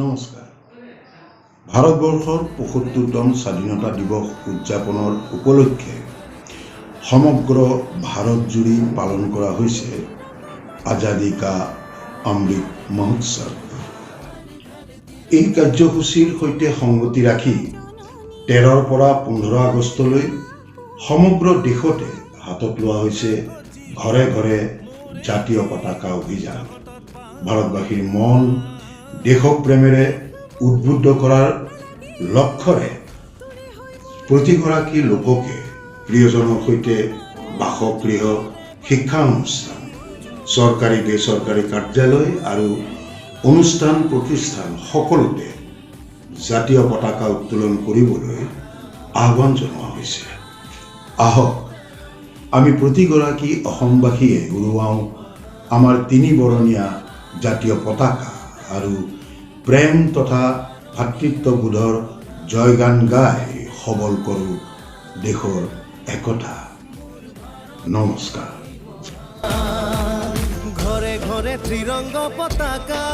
নমস্কাৰ। ভাৰতবৰ্ষৰ 75তম স্বাধীনতা দিৱস উদযাপনৰ উপলক্ষে সমগ্ৰ ভাৰতজুৰি পালন কৰা হৈছে আজাদী কা অমৃত মহোৎসৱ। এই কাৰ্যসূচীৰ সৈতে সংগতি ৰাখি 13ৰ পৰা 15 আগষ্টলৈ সমগ্ৰ দেশতে হাতত লোৱা হৈছে ঘৰে ঘৰে জাতীয় পতাকা অভিযান। ভাৰতবাসীৰ মন দেশপ্ৰেমেৰে উদ্বুদ্ধ কৰাৰ লক্ষ্যৰে প্ৰতিগৰাকী লোককে প্ৰিয়জনৰ সৈতে বাসগৃহ, শিক্ষা অনুষ্ঠান, চৰকাৰী বেচৰকাৰী কাৰ্যালয় আৰু অনুষ্ঠান প্ৰতিষ্ঠান সকলোতে জাতীয় পতাকা উত্তোলন কৰিবলৈ আহ্বান জনোৱা হৈছে। আহক, আমি প্ৰতিগৰাকী অসমবাসীয়ে উৰুৱাওঁ আমাৰ তিনি বৰণীয়া জাতীয় পতাকা আৰু প্ৰেম তথা ভাতৃত্ববোধৰ জয়গান গাই সবল কৰোঁ দেশৰ একতা। নমস্কাৰ। ঘৰে ঘৰে ত্ৰিৰংগ পতাকা।